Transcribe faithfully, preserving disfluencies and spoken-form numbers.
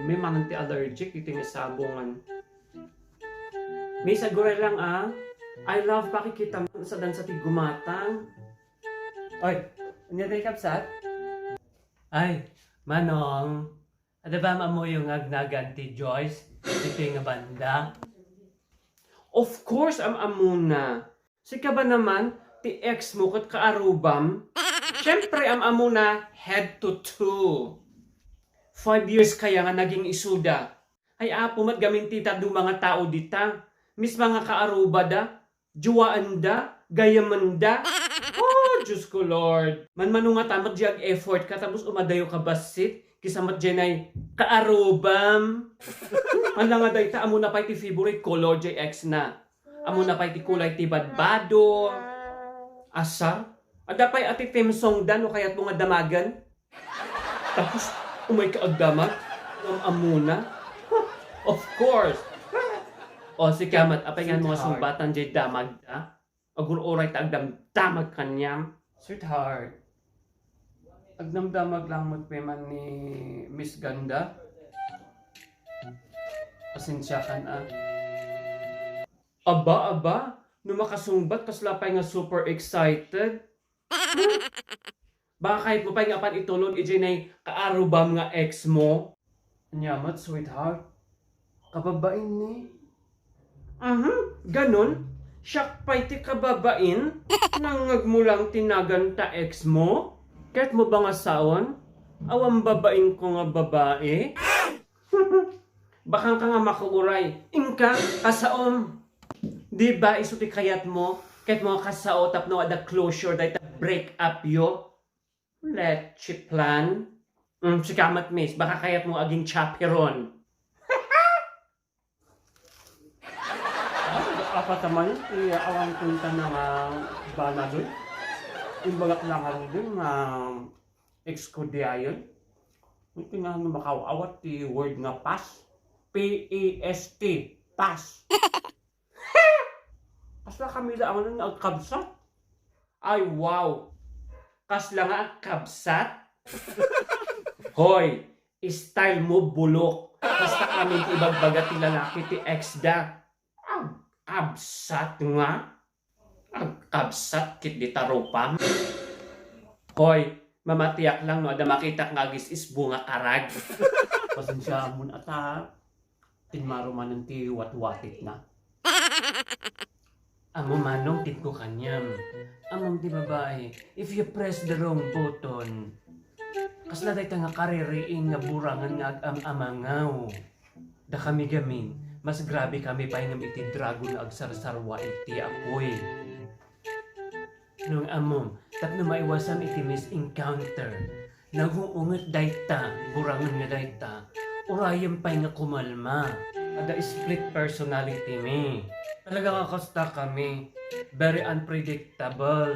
May manang ti allergic iti nga sabongan. Miss, aguray lang, ah. I love pakikita mo sa dansa ti gumatang. Ay, anya day, kabsat? Ay, Manong, adda ba maamuyo nga agnagan ti Joyce ditoy nga banda? Of course, am-amuna. Sika ba naman, ti ex mo ket kaarubam? Siyempre, am-amuna, head to toe. Five years kaya nga naging isuda. Ay, Apo, met gamin ti ta duma nga tao dita. Mismo nga kaarubada, jowaenda, gayamenda. Oh, Diyos ko, Lord. Manmano nga ta met di ag-effort ka, tapos umadayo ka bassit, kisa met di nay kaarubam. Hala nga dayta, amuna pay ti favorite color di ex na. Amuna pay ti kulay ti badbado. Asa? Adda pay a ti theme song da no kayatmo nga damagen? Tapos, umay ka agdamag? Am-amuna? Of course. O, sika met, apay nga mga Sweetheart. Sungbatan jay damag da? Agur-uray ta agdamdamag kaniam. Sweetheart, agdamdamag lang met pay man ni Miss Ganda. Pasensiakan, ah. Aba, aba, no makasungbat, kasla pay nga super excited. Baka kayatmo pay nga apan itulod iti nay kaarubam nga ex mo? Ania met, sweetheart? Kababain ni? Aha, ganun? Siak pay ti kababain? Nangngegmo lang ti nagan ta ex mo? Kayatmo ba nga saon? Awan babain ko nga babae? Bakanka nga makuguray. Inka, kasaom. Di ba isu ti kayatmo? Kayatmo nga kasao tapno adda closure dayta break up yo? Let's plan. Mm, sika met, miss. Baka kayatmo aging chaperon. Ay, apataman ti awan kwenta na nga banadoy. Imbagak lang nga din nga ex ko di ayon. Iti nga makaw-awat ti word nga past. P A S T. Past. Kasla kami da ang nga agkabsat. Ay, wow! Kasla nga agkabsat? Hoy, style mo, bulok. Basta amin ti ibagbaga ti lalaki ti ex da. Agkabsat nga? Agkabsat ket di tarupam? Hoy, mamatiak lang no adda makitak nga agis-isbo nga karag. Pasensiaam ata. Tinmarumanen ti watwatitna. Ammo manong tipko kaniam. Ammom ti babae, if you press the wrong button, kasla dayta nga kaririing nga burangen nga agam-amangaw. Dakami gamin, mas grabe kami pay ngem iti dragon nga agsarsarwa iti apoy. Nung ammom, tapno maiwasam iti misencounter, nagungunget dayta, burangen nga dayta, urayem pay nga kumalma. Adda split personality mi. Talaga nga kasta kami, very unpredictable.